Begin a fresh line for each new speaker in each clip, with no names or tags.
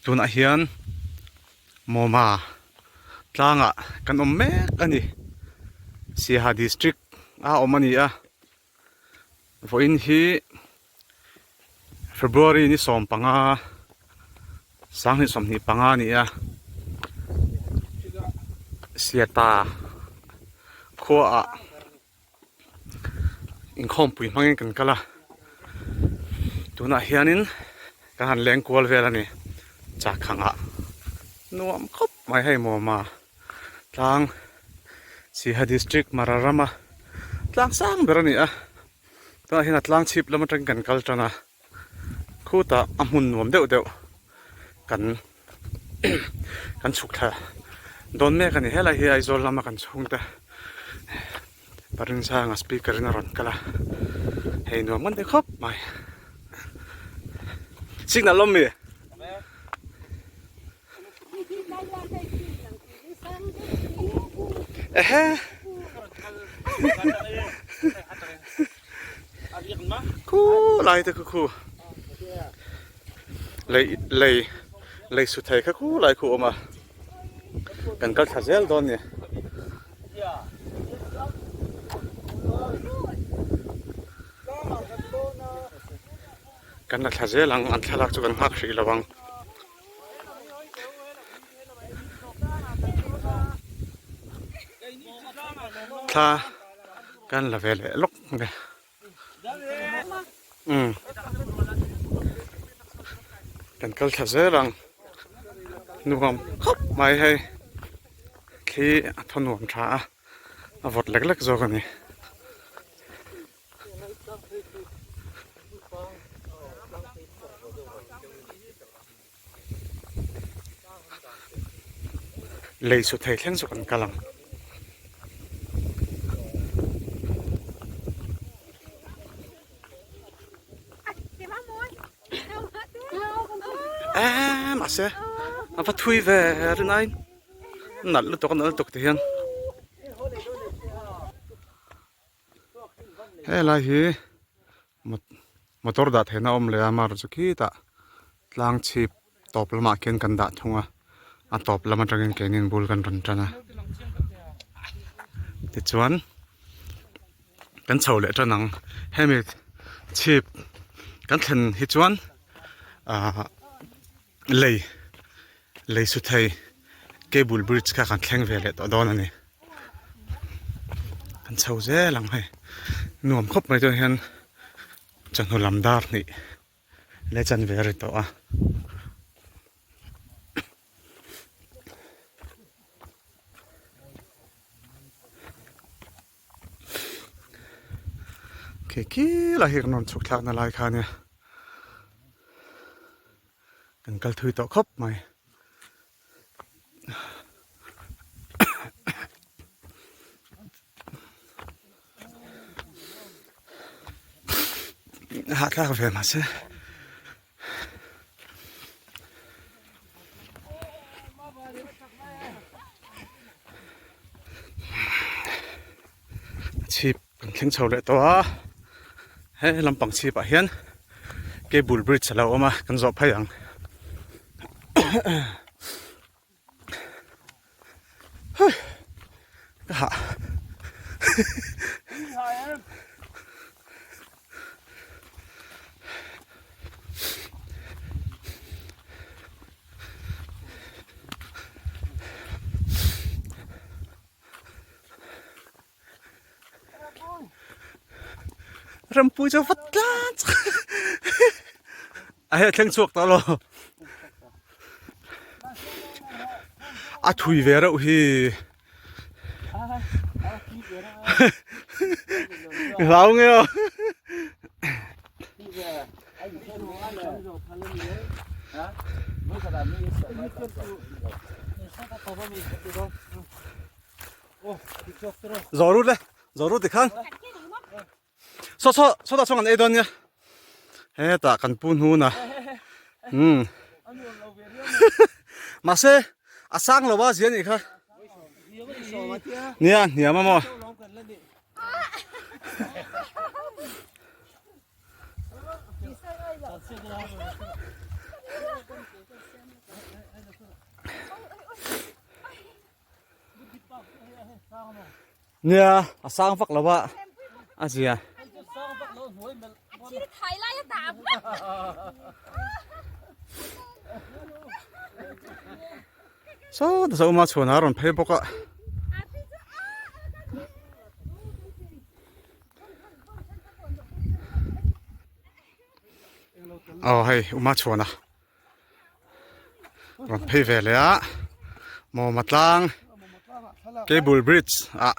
Tunah hian Mawma tlangah kan awm mek a ni. Siaha district a awm a ni a. Vawiin hi February ni 15 2025 a ni a. Siata khuaah inkhawmpui hmangin kan kal a tunah hianin kan han leng kual vel a ni chakhangah nuam khawp mai hei Mawma tlang Siaha district Mara rama tlang sang ber a ni a tunah hian a tlang chhip lam atangin kan kal tan a khutah a hmun nuam deuh deuh kan kan chhuk thla dawn mek a ni helai hi Aizawl lama kan chhungte Parinchanga speaker in a rawn kal a hei nuam kan ti khawp mai signal awm mi ehe khu lai te khu khu lei lei lei su thei kha khu lai khu awm a kan kal thla zel dawn ni kan la thla zel ang an thlalak chu kan nghak hrih lo ang. Thla kan la ve leh lawk nge umm kan kal thla zel ang nuam khawp mai hei thli a thaw nuam tha a a vawt lek lek zawk a ni. Lei su thei thleng chu kan kal ang. Eee mahse a va thui ve rinai nalh lutuk a nalh lutuk ti hian. Helai hi motor dah theihna a awm leh a mar chu khitah tlang chhip tawp lamah khian kan dah thung a a tawp lam atangin keinin bul kan rawn tan a tichuan kan chho leh tan ang hemi chhip kan thlen hi chuan ahh lei lei su thei cable bridge kha kan thleng ve leh tawh dawn a ni kan chho zel ang hei nuam khawp mai chuan hian chawhnu lam dar hnih leh chanve a ri tawh a. Khi khi lai hi kan rawn chhuk thlakna lai kha ania kan kal thui tawh khawp mai. Hahthlak ve mahse. Chhip kan thleng chho leh tawh a he lampang chhip ah hian cable bridge a lo awm a kan zawh phei ang. Ka hah. Rampui chu vat tlat a he thleng chhuak tawh lo a thui ve reuh hi hlau nge aw Zawh rut le zawh rut tikhan saw saw sawtah sawn kan ei dawn nia hetah kan pu hnun a umm mahse a sang lo a zia nih kha. Nia hniam a maw. Nia a sang vak lo a a zia. Saw ta saw ma chhuan a rawn phei bawk a. Aw hei uma chhuan a rawn phei ve leh a Mawma tlang cable bridge ah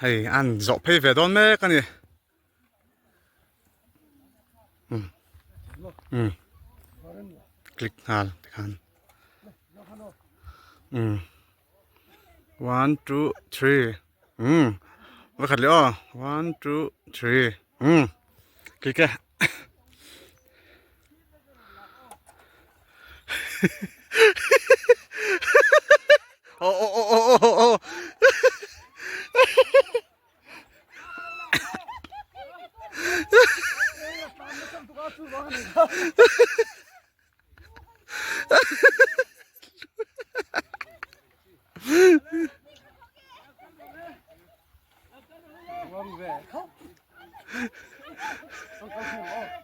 hei an zawh phei ve dawn mek a ni um um click nghal tikhan um one two three um va khat leh aw one two three um click e. Oh, oh, oh, oh, oh, oh.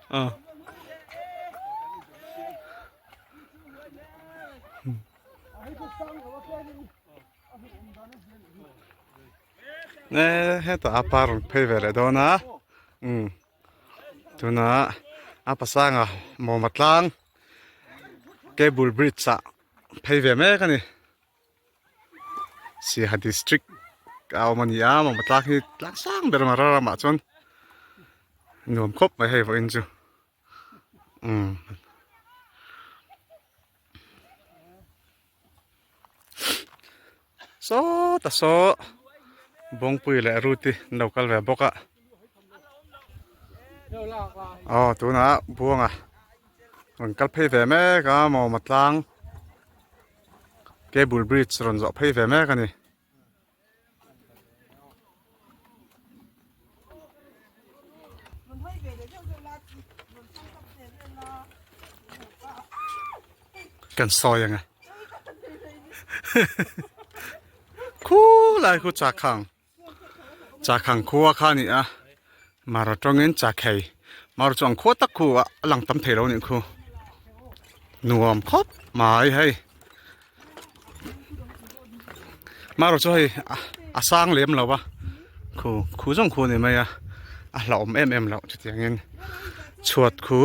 Ờ. Nè, hetah a pa rawn phei ve leh dawn a umm tunah a pasanga mawma tlang cable bridge ah phei ve mek a ni. Siaha district a awm a ni a mawma tlang hi tlang sang ber a ram ah chuan nuam khawp mai hei vawiin chu umm. Sawta saw Bawngpui leh Ruti an lo kal ve bawk a aw tunah Buanga rawn kal phei ve mek a Mawma tlang cable bridge rawn zawh phei ve mek a ni. Kan sawi ang e. Khulai khu chakhang. Chakhang khua kha a ni a. Mara tawngin chakhei. Mara chu ang khua tak khu a lang tam thei lo a nih khu. Nuam khawp mai hei. Mara chu hei a sang lem lo a. Khu khu zawng khu a ni mai a. A hlauhawm em em loh chutiangin chhuat khu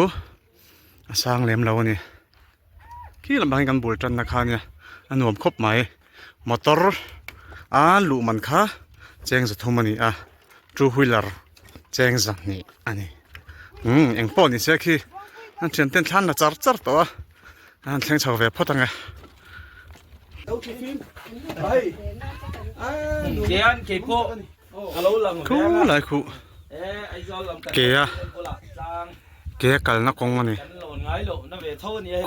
a sang lem lo a ni. Khi lam ah hian kan bul tanna kha ania a nuam khawp mai motor a luh man kha cheng za thum a ni a two wheeler cheng za hnih a ni umm eng pawh ni se khi an thian ten thlan la char char tawh a an han thleng chho ve phawt ang e. Khulai khuh ke a ke a kalna kawng a ni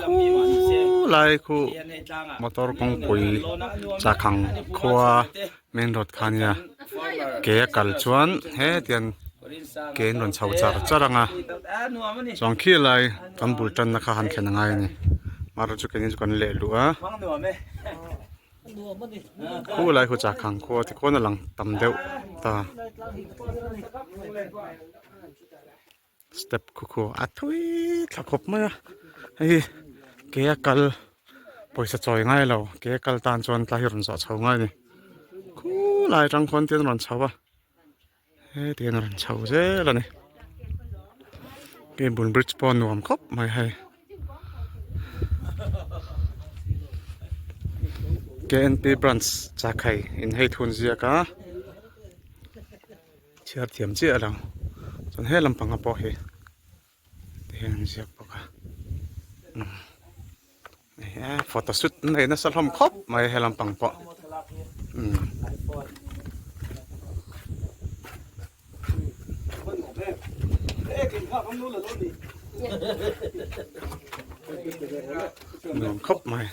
khulai khuh motor kawngpui chakhang khua main road kha ania ke a kal chuan hetiang ke an rawn chho char char ang a chuan khilai kan bul tanna kha han thlen a ngai a ni amaherawhchu chu keini chu kan leh luh a. Khu lai khu chak ang khua ti khuan a lang tam deuh ta step khu khu a thui thla khawp mai a hei hi ke a kal pawisa chawi ngai lo ke a kal tan chuan tlai hi rawn zawh chho ngai a ni khu lai atang khuan te an rawn chho a heti hian a rawn chho zel a ni cable bridge pawh a nuam khawp mai hei K N P branch chakhai in hei thun ziak a chhiar thiam chiah lo chuan he lampang ah pawh hi ti hian an ziak bawk a photo shoot an nei nasa hlawm khawp mai he lampang pawh umm. Nuam khawp mai.